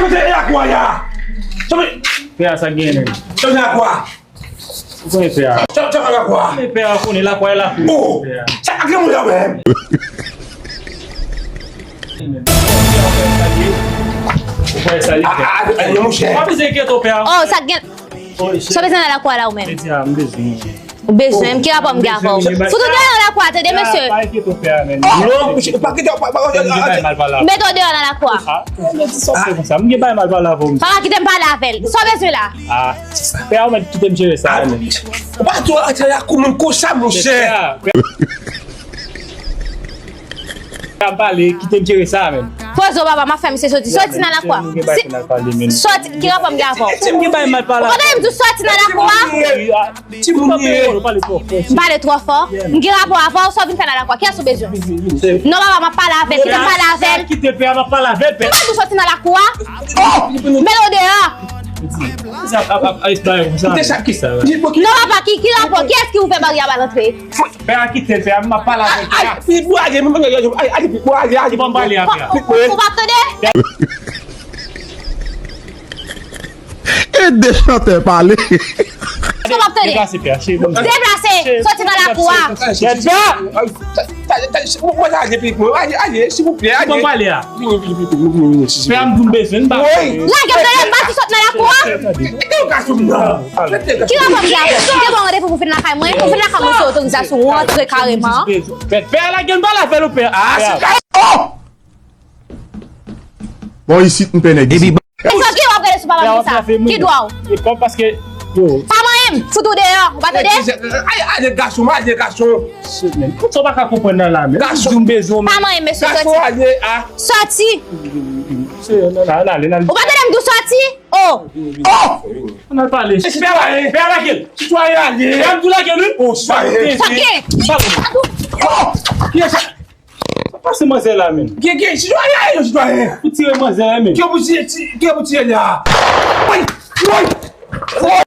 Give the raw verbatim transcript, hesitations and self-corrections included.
Kote lakwa a? Pè a, sa gen menm? Kote lakwa? Ou konnen pè a. Kote lakwa? Pè a konnen lakwa e lakou. Oh! Sa ak moun yo menm? Ou kwè sa li fè? Ah, ah, ah, monchè. Pa bezwen enkyete w, pè a. Oh, sa gen. Sa w bezwen nan lakwa la ou menm? Mete a, m bezwen. Ou bezwen m, ki rapò m gen avè w? Fout ou deyò nan lakwa, tande, mesye. Pa enkyete w, pè a, menm. Non, ou pa kite, ou pa, pa, pa, pa, pa. Mete w deyò nan lakwa. Ah, mwen di sa w fè konsa. M gen bagay m al pale avè w, mesye. Papa, kite m pale avè l. Sa w bezwen la? Ah, pè a, ou mèt kite m jere sa, menm. Ou pa tou antre lakou moun konsa, monchè. Pè a, pè a. Ap pale, kite m jere sa menm. Poze w, papa, m ap fè misye soti. Soti nan lakwa. Soti, ki rapò m gen avè w? Ou konn m di w soti nan lakwa? M pale twò fò. M gen rapò avè w, sa w vin fè nan lakwa? Kiyès ou bezwen? Non, papa, m ap pale avè l, kite m pale avè l. Kite pè a, m ap pale avè l, pè. M pa di w soti nan lakwa. Mete w deyò. Non, papa, ki, ki rapò? Kiyès ki ouvè baryè a ba l antre? Pè a kite l, pè a, m ap pale avè l, pè a. Ay, pit bwa, ay, ay, pit bwa, ay, ay. Ou p ap tande? Ede chantè pale. Ou p ap tande? Deplase, pè a, cheri. Deplase, soti nan lakou a. Mwen ale, ale, silvouplè, ale. Bon, pale a. Vini, vini, vini, vini, vini, vini, vini, vini. Pè a, m di m bezwen, m pa. Lage m, tande, m pa di sot nan lakou a. Ki rapò m gen avè w? Ou te ban randevou pou vin lakay mwen? Ou vin lakay mwen sou otorizasyon, ou antre kareman. Pè a, lage m pale avè l, pè a. Ah, se ka. Oh! Bon, isit, m pè nèg isit. Epi, e sa ki w ap rele sou papa m konsa? Ki dwa w? E pa paske, yo. Pa manyen m, fout ou deyò, ou pa tande? Ale, ale, gason, ale, gason. Sa w pa ka konprann nan la, men. Gason. M bezwen w. Pa manyen m, mesye, soti. Gason, ale, a. Soti. Mesye, nan, nan, ale, nan. Ou pa tande m di w soti? Oh. Oh! Ann al pale. Pè a, pè a lage l. Sitwayen ale. Pè a m di w lage l, wi. Oh, sitwayen. Sòke. Oh! Kiyès sa? Pase manzè la, menm. Gen, gen, sitwayen, yo, sitwayen. Pou tire manzè a, menm. Ki pou tire, ti, ki pou tire la? Woy, woy, woy.